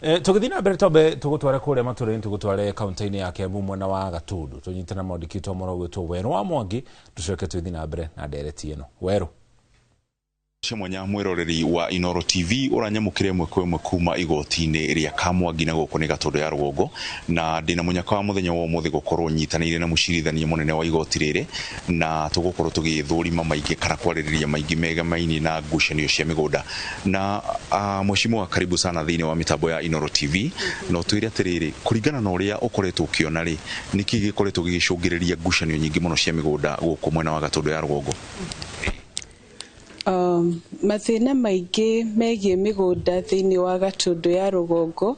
Tũgĩthiĩ na mbere, twambe tũgũtware kũrĩa matũra-inĩ, tũgũtware kaunti-inĩ ya Kiambu, mwena wa Gatundu, tũnyite na mwandĩki witũ mũno gwĩtwo Werũ wa Mwangi, tũcoke twĩthiĩ na mbere na ndereti ĩno. Werũ. Cia mwanya, mwĩroreri wa Inoro TV, ũranyamũkĩra ĩmwe kwa ĩmwe kuma igoti-inĩ rĩa Kamwangi, na gũkũ nĩ Gatũndũ ya rũgongo, na ndĩna mũnyaka wa mũthenya wa ũmũthĩ gũkorwo nyitanĩire na mũcirithania mũnene wa igoti rĩrĩ, na tũgũkorwo tũgĩthũrima maingĩ kana kwarĩrĩria maingĩ megamainie na ngucanio cia mĩgũnda. Na mheshimiwa, karibu sana thĩinĩ wa mĩtambo ya Inoro TV. Na ũtwĩre atĩrĩrĩ, kũringana na ũrĩa ũkoretwo ũkĩona rĩ, nĩkĩ gĩkoretwo gĩgĩcũngĩrĩria ngucanio nyingĩ mũno cia mĩgũnda gũkũ mwena wa Gatũndũ ya rũgongo? Mathĩna maingĩ megiĩ mĩgũnda thĩinĩ wa Gatũndũ ya rũgongo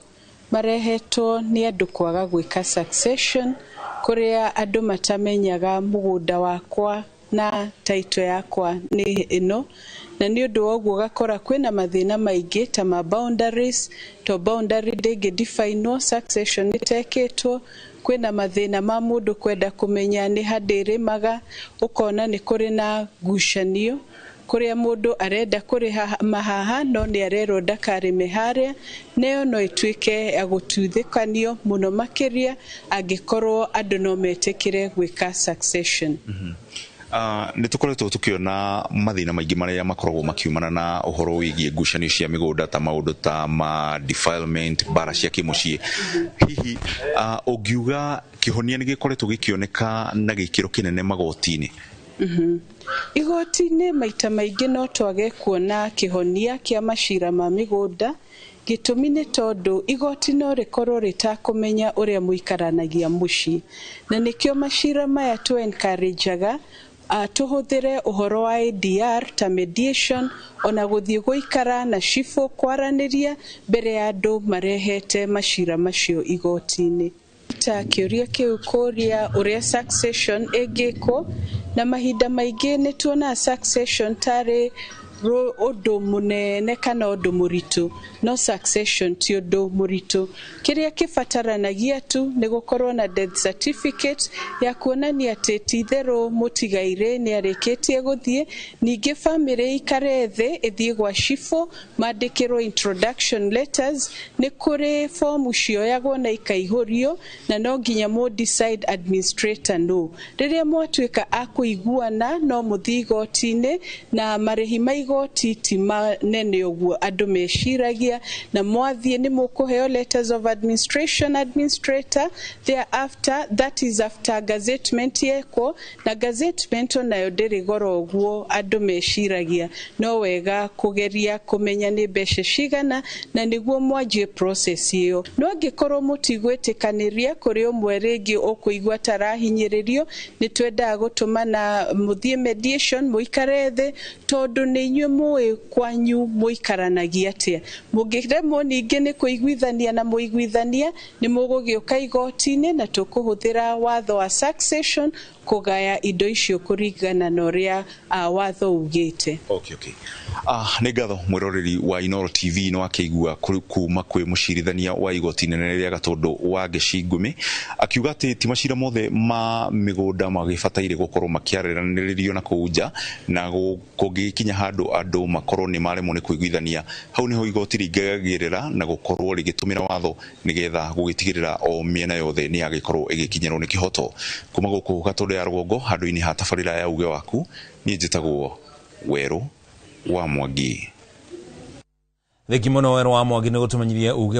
marehetwo nĩ andũ kwaga gwĩka succession, kũrĩa andũ matamenyaga mũgũnda wakwa na title yakwa nĩ ĩno, na nĩ ũndũ wa ũguo ũgakora kwĩna mathĩna maingĩ ta ma boundaries, to boundary ndĩngĩ definwo succession ĩtekĩtwo. Kwĩna mathĩna ma mũndũ kwenda kũmenya nĩ ha ndĩrĩmaga, ũkona nĩ kũrĩ na ngucanio kũrĩa mũndũ arenda kũrĩha mahaha no nĩ arerwo ndakarĩme harĩa. Nayo no ĩtuĩke ya gũtuthĩkanio mũno makĩria angĩkorwo andũ no metĩkĩre gwĩka succession. Nĩ tũkoretwo tũkĩona mathĩna maingĩ marĩa makoragwo makiumana na ũhoro wĩgiĩ ngucanio cia mĩgũnda, ta maũndũ ta ma defilement, mbara cia kĩmũciĩ. Hihi ũngiuga kĩhonia nĩ gĩkoretwo gĩkĩoneka na gĩkĩro kĩnene magoti-inĩ? Igoti-inĩ maita maingĩ no twage kuona kĩhonia kĩa macira ma mĩgũnda. Gĩtũmi nĩ tondũ igoti no rĩkorwo rĩtakũmenya ũrĩa mũikaranagia mũciĩ, na nĩkĩo macira maya tũ encourageaga tũhũthĩre ũhoro wa ADR ta mediation, ona gũthiĩ gũikara na cibũ kwaranĩria mbere ya andũ marehete macira macio igoti-inĩ. Ta kĩũria kĩu kũria ũrĩa succession ĩngĩkwo, na mahinda maingĩ nĩ tuonaga succession tarĩ ũndũ mũnene kana ũndũ mũritũ, no succession ti ũndũ mũritũ. Kĩrĩa kĩbataranagia tu nĩ gũkorwo na death certificate ya kuonania atĩ ti-itherũ mũtigairĩ nĩ arĩkĩtie gũthiĩ. Ningĩ bamĩrĩ ikare thĩ, ĩthiĩ gwa cibũ, mandĩkĩrwo introduction letters. Nĩ kũrĩ fomu cioyagwo na ikaihũrio, na no nginya mũ decide administrator no. Rĩrĩa mwatuĩka a kũiguana, no mũthiĩ igoti-inĩ, na marĩhi ma igoti ti manene ũguo andũ meciragia, na mwathiĩ nĩ mũkũheo letters of administration, administrator thereafter, that is after gazettement yekwo. Na gazettement onayo ndĩrĩ goro ũguo andũ meciragia, no wega kũgeria kũmenya nĩ mbeca cigana na nĩguo mwanjie process ĩyo. No angĩkorwo mũtigwĩtĩkanĩria, kũrĩ ũmwe rĩngĩ ũkũigua tarahinyĩrĩrio, nĩ twendaga gũtũmana mũthiĩ mediation, mũikare thĩ, tondũ nĩ inyuĩ mũĩ kwanyu mũikaranagia atĩa. Mũngĩremwo ningĩ nĩ kũiguithania na mũiguithania, nĩ mũgũgĩũka igoti-inĩ na tũkũhũthĩra watho wa succession kũgaya indo icio kũringana na ũrĩa watho ugĩte. Okay. Nĩ ngatho, mwĩroreri wa Inoro TV, nĩ wakĩigua kuma kwĩ mũcirithania wa igoti inene rĩa Gatũndũ wa Ngeci akiuga atĩ ti macira mothe ma mĩgũnda magĩbataire gũkorwo makĩaranĩrĩrio na kũu nja, na kũngĩgĩkinya handũ andũ makorwo nĩ maremwo nĩ kũiguithania, hau nĩho igoti rĩingagĩrĩra na gũkorwo rĩgĩtũmĩra watho nĩgetha gũgĩtigĩrĩra o mĩena yothe nĩ yagĩkorwo ĩgĩkinyĩrwo nĩ kĩhoto. Kuma gũkũ Gatũndũ ya rũgongo, handũ-inĩ ha tabarĩra ya uge waku, niĩ njĩtagwo Werũ wa Mwangi. Thengi mũno, Werũ wa Mwangi, nĩ gũtũmenyithia uge.